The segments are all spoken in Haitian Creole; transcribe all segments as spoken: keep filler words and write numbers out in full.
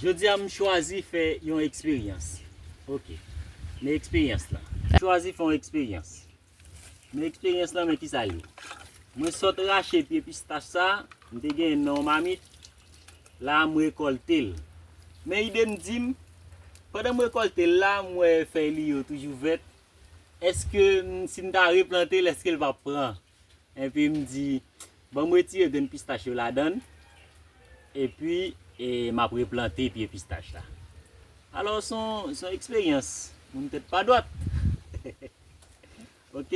Jodi a, m chwazi fè yon eksperyans. Ok. Men eksperyans lan. M chwazi fè yon eksperyans. Men eksperyans lan, men kisa l ye. Mwen sot rache pye pistach sa, m te genyen nan yon mamit. La, m rekòlte l. Men ide m di m, pandan m rekòlte l la, m wè fèy li yo toujou vèt. Èske m, si m ta replante l, èske l p ap pran? Epi m di, ban m retire grenn pistach yo ladan l. Epi, e, m ap replante pye pistach la. Alò, se yon, se yon eksperyans moun tèt pa dwat. Ok?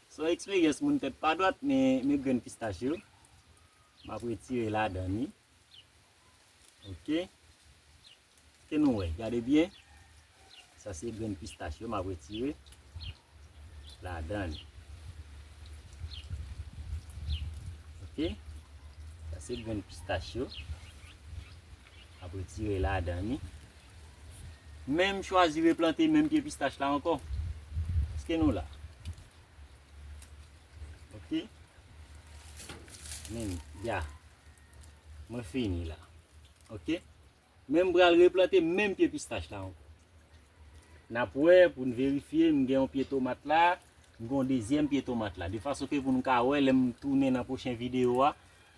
Se yon eksperyans moun tèt pa dwat, men, men grenn pistach yo, m ap retire ladan li. Ok? Ke nou wè, gade byen. Sa se grenn pistach yo m ap retire ladan li. Ok? Sa se grenn pistach yo m ap retire ladan li. Men m chwazi replante menm pye pistach la ankò. Èske nou la? Ok? Men, ya. Mwen fini la. Ok? Men m pral replante menm pye pistach la ankò. N ap wè pou n verifye, m gen yon pye tomat la, m gen yon dezyèm pye tomat la. De fason ke pou n ka wè, lè m tounen nan pwochen videyo a,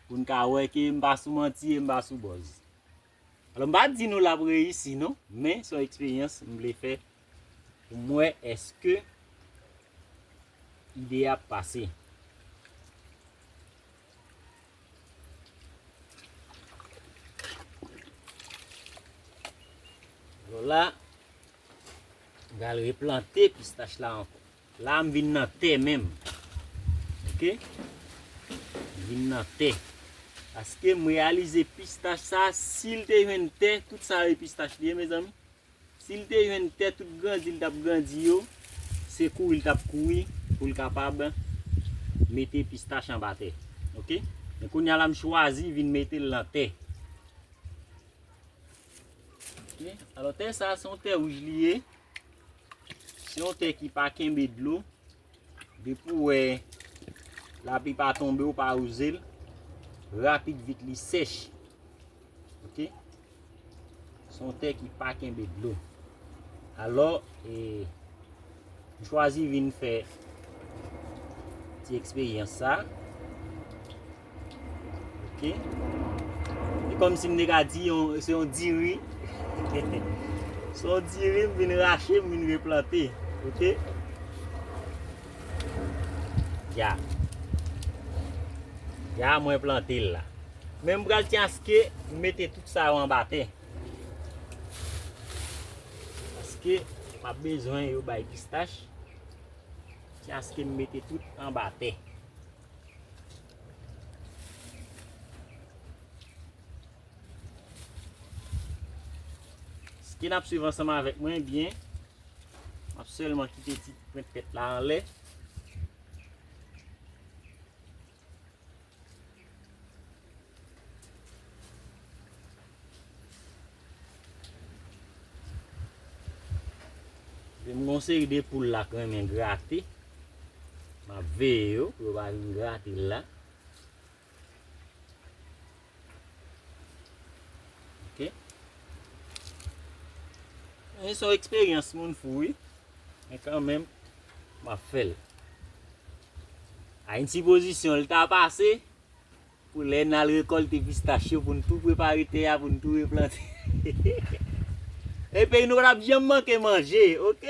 pou n ka wè ke m pa sou manti e m pa sou bòz. Alò, m pa di nou l ap reyisi, non, men se yon eksperyans m vle fè pou m wè èske ide a ap pase. Alò la, m pral replante pistach la ankò. La, m vin nan tè menm. Ok? M vin nan tè. Paske m reyalize pistach sa, si l te jwenn tè, tout sa yo e pistach li ye, mezanmi. Si l te jwenn tè tout grandi l t ap grandi yo, se kouri l t ap kouri pou l kapab mete pistach anba tè. Ok? Men kounye a la, m chwazi vin mete l nan tè. Ok? Alò, tè sa a, se yon tè wouj li ye. Se yon tè ki pa kenbe dlo. Depi w wè lapli pa tonbe, ou pa wouze l, rapid vit li sèch. Ok? Se yon tè ki pa kenbe dlo. Alò, e, m chwazi vin fè ti eksperyans sa. Ok? E kòmsi m te ka di yon, se yon diri. Se yon diri, m vin rache, m vin replante. Ok? Ya. Ya, mwen plante l la. Men m pral tchaske, m mete tout sa yo anba tè. Paske m ap bezwen yo bay pistach. Tchaske m mete tout anba tè. Èske n ap swiv ansanm avèk mwen byen? M ap sèlman kite ti pwent pèt la anlè. Gen yon seri de poul la k renmen grate. M ap veye yo pou yo pa vin grate l la. Ok. E se yon eksperyans moun fou wi. Men kanmenm, m ap fè l. A yon sipozisyon, l ta pase, pou lè n al rekòlte pistach yo, pou n tou prepare tè a, pou n tou replante. E peyi nou pa t ap janm manke manje, ok?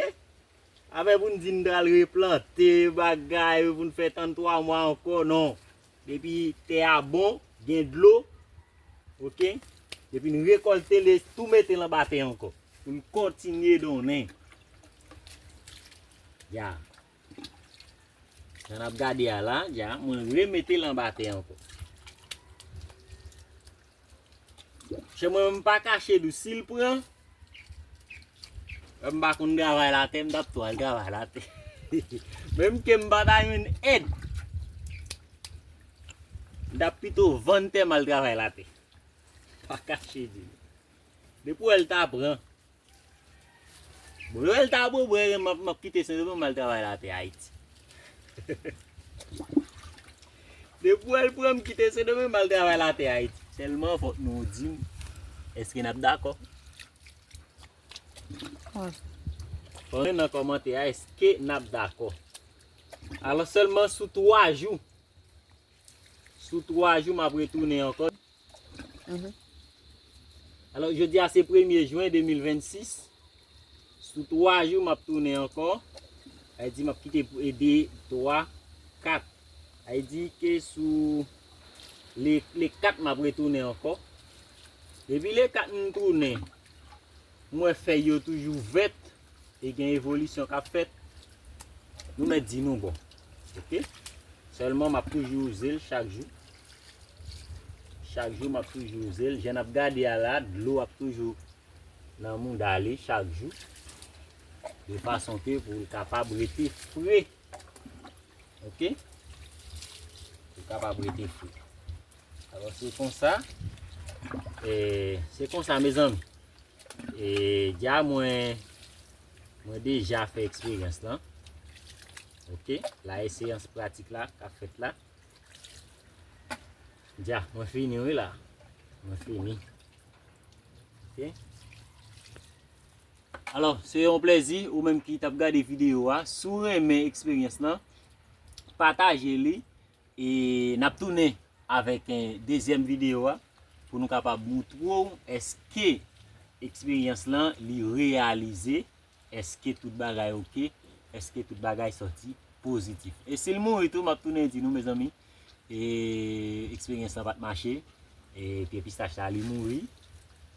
Afè pou n di n pral replante bagay, pou n fè tann twa mwa ankò, non. Depi tè a bon, gen dlo, ok? Depi n rekòlte l, tou mete l anba tè ankò. Pou l kontinye donnen. Ya. Jan n ap gade a la, ya, mwen remete l anba tè ankò. Chè mwen, m pa kache di w, si l pran, m pa konn travay latè, m t ap tou al travay latè. Menm ke m pa ta jwenn èd, m t ap pito vann tè m al travay latè. Pa kache di w. Depi w wè l ta pran. Bon, lè l ta bon, bon, m ap, m ap kite Sendomeng, m al travay latè Ayiti. Depi w wè l pran, m kite Sendomeng, m al travay latè Ayiti. Sèlman, fòk nou di m, Èske n ap dakò? Wi. Fò nou nan kòmantè a, èske n ap dakò? Alò, sèlman sou twa jou, sou twa jou m ap retounen ankò. Mhm. Alò, jodi a se premye jen de mil vennsis. Sou twa jou m ap tounen ankò. Sa vle di m ap kite pou de, twa, kat. Sa vle di ke sou le, le kat m ap retounen ankò. Depi le kat m tounen, m wè fèy yo toujou vèt e gen evolisyon k ap fèt. Nou mèt di nou bon. Oke? Sèlman m ap toujou uze l chak jou. Chak jou m ap toujou uze l. Jan n ap gade a la, dlo ap toujou nan mouda li chak jou. De fason ke pou l kapab rete fre. Oke? Pou l kapab rete fre. Alò, se konsa. E, se konsa, mezanmi. E, dja mwen, mwen deja fè eksperyans lan. Oke? La, e seyans pratik la k ap fèt la. Dja, mwen fini wi la. Mwen fini. Oke? Alò, se yon plèzi, ou menm ki t ap gade videyo a. Si w renmen eksperyans lan, pataje li. E n ap tounen avèk, eh, dezyèm videyo a pou nou kapab moutre w èske eksperyans lan li reyalize, èske tout bagay oke, èske tout bagay sòti pozitif. E si l mouri tou, m ap tounen di nou, mezanmi, e eksperyans lan pa t mache, e pye pistach la li mouri,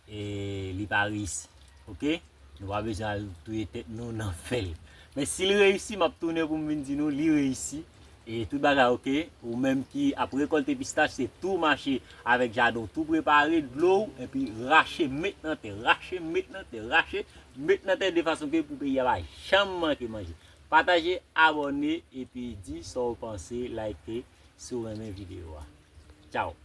e li pa reyisi. Oke? Nou pa bezwen al touye tèt nou nan fè l. Men si l reyisi, m ap tounen pou m vin di nou li reyisi. E tout bagay oke. Ou menm ki ap rekòlte pistach, se tou mache avèk jaden w tou prepare, dlo w, epi rache met nan tè, rache met nan tè, rache met nan tè de fason ke pou peyi a pa janm manke manje. Pataje, abòne, epi di sa w panse, like si w renmen videyo a. Tchaw!